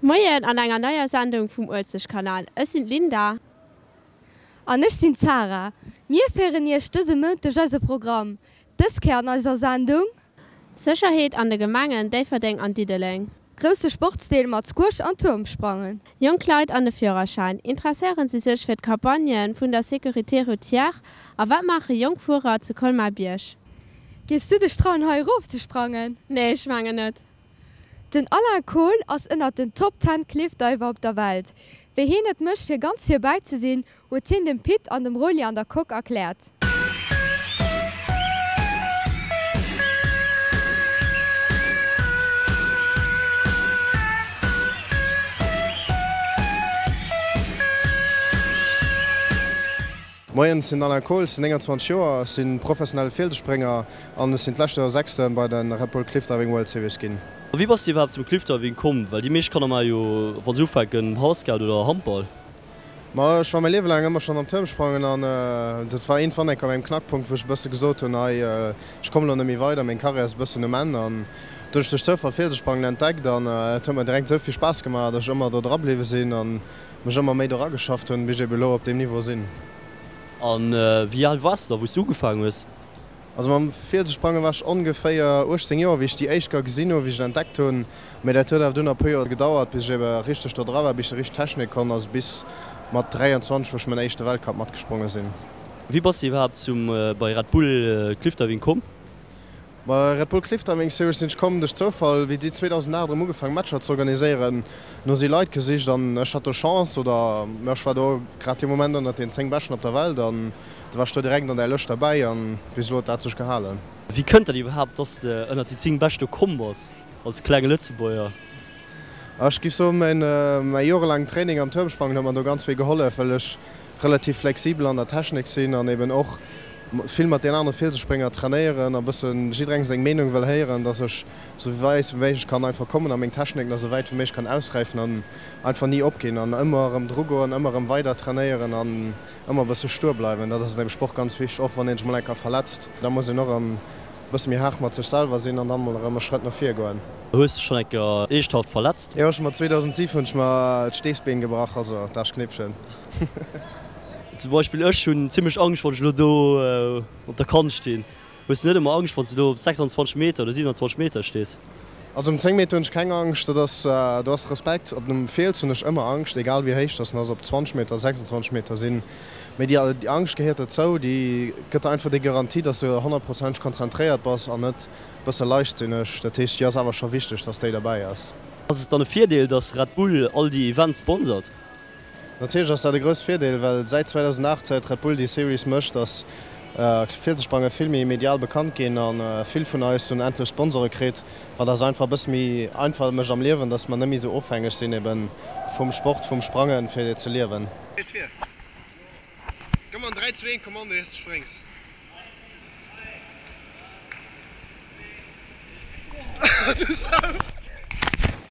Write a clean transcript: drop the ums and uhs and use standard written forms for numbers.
Moien an enger neier Sendung vum Uelzechtkanal. Ech sinn d'Linda. An ech sinn d'Sarah. Mir féieren Iech dëse Mount duerch eise Programm. Dës Kéier an eiser Sendung. Sécherheet an de Gemengen Déifferdeng an Diddeleng. Grousse Sportsdeel mat Squash an Tuermsprangen. Jonk Leit an de Führerschäin, Interesséieren si sech fir d'Campagne vun der Sécurité routière? A wat maache jonk Fuerer zu Colmar-Bierg? Géifs du dech trauen hei erof ze sprangen? Nee, ech mengen net. Den Alain Kohl ass ënnert den Top Ten Cliffdiver op der Welt. Wéi heen et mécht fir ganz vir bäi ze sinn, huet hien dem Pit an dem Rolli an der Coque erkläert. Moien, ech sinn den Alain Kohl, ech sinn 29 Joer, ech si professionelle Fielsesprénger an ech sinn d'lescht Joer Sechste bei de Red Bull Cliff Diving World Series ginn. Wéi bass de iwwerhaapt zum Cliff Diving komm? Well déi meescht Kanner maache jo, wa se ufänken, Basket oder Handball. Ma ech war mäi Liewe laang ëmmer schonn am Tuermsprangen an dat war iergendwann eng Kéier mäin Knackpunkt, wou ech e bësse gesot hunn, hei, ech kommen elo net méi weider, meng Karriär ass e bëssen um Enn. An du hunn ech duerch Zoufall Fielsesprangen entdeckt an et huet mer direkt esou vill Spaass gemaach, datt ech ëmmer do dra bliwwe sinn an mech ëmmer méi dora geschafft hunn, bis ech ebe elo op deem Niveau sinn. A wéi al waars de da, wou s du ugefaangen hues? Also mam Fielsesprange war ech ongeféier 18 Joer, wéi ech déi éischt Kéier gesinn hunn, wéi ech et entdeckt hunn. Mee dat huet awer dunn nach e puer Joer gedauert, bis ech ebe richteg do dra war, bis ech déi richteg Technik konnt, also bis mat 23, wou ech mäin éischte Weltcup matgespronge sinn. Wéi bass de iwwerhaapt zum bei Red Bull Cliffdiving komm? Bei Red Bull Cliffdiving Series sinn ech komm duerch Zoufall, wéi si 2008 erëm ugefaangen Matcher ze organiséieren, no si Leit gesicht an ech hat do Chance oder jo ech war do grad dee Moment ënnert den 10 Beschten op der Welt an du war ech do direkt an där Lëscht derbäi an bis elo huet dat sech gehalen. Wéi kënnt dat iwwerhaapt dass de ënnert déi 10 Bescht do komm bass als klenge Lëtzebuerger? Ech giff soen mäin mäi jorelaangen Training am Tuermsprangen huet mer do ganz vill gehollef, well ech relativ flexibel an der Technik sinn an eben och vill mat den anere Fielsesprénger trainéieren a bëssen jidderengem seng Meenung wëll héieren, dass ech sou wäit wéi méiglech kann einfach kommen a meng Technik nach sou wäit wéi méiglech kann ausräifen an einfach ni opginn an ëmmer erëm dru goen, ëmmer erëm weider trainéieren an ëmmer e bësse stur bleiwen. Dat ass an deem Sport ganz wichteg, och wann een sech mol eng Kéier verletzt, da muss een och erëm e bësse méi haart mat sech selwer sinn an dann mol erëm e Schrëtt no vir goen. Hues de schonn eng Kéier eeschthaft verletzt? Jo, ech hu mer 2007 hunn ech mer d'Steesbeen gebrach, also d'Aarschknippchen. Zum Beispill ech hunn zimmlech Angscht wann ech elo do op der Kant stinn. Hues de net ëmmer Angscht wann s de do op 26 Meter oder 27 Meter stees? Also um 10 Meter hunn ech keng Angscht, dat ass, do ass Respekt. Op dem Fiels hunn ech ëmmer Angscht, egal wéi héich dass en ass, ob 20 Meter, 26 Meter sinn. Mee déi Angscht gehéiert dozou, déi gëtt der einfach déi Garantie, dass de honnertprozenteg konzentréiert bass an net e bësse leichtsinneg. Dat heescht, déi ass awer scho wichteg, dass déi derbäi ass. Ass et dann e Virdeel, dass Red Bull all déi Events sponsert? Natierlech ass dat e grousse Virdeel, well säit 2008, säit Red Bull déi Series mécht, ass Fielsesprange vill méi medial bekannt ginn a vill vun eis hunn endlech Sponsore kritt, wat eis einfach e bësse méi einfach mécht am Liewen, dass mer net méi esou ofhängeg sinn ebe vum Sport, vum Sprangen, fir ze liewen.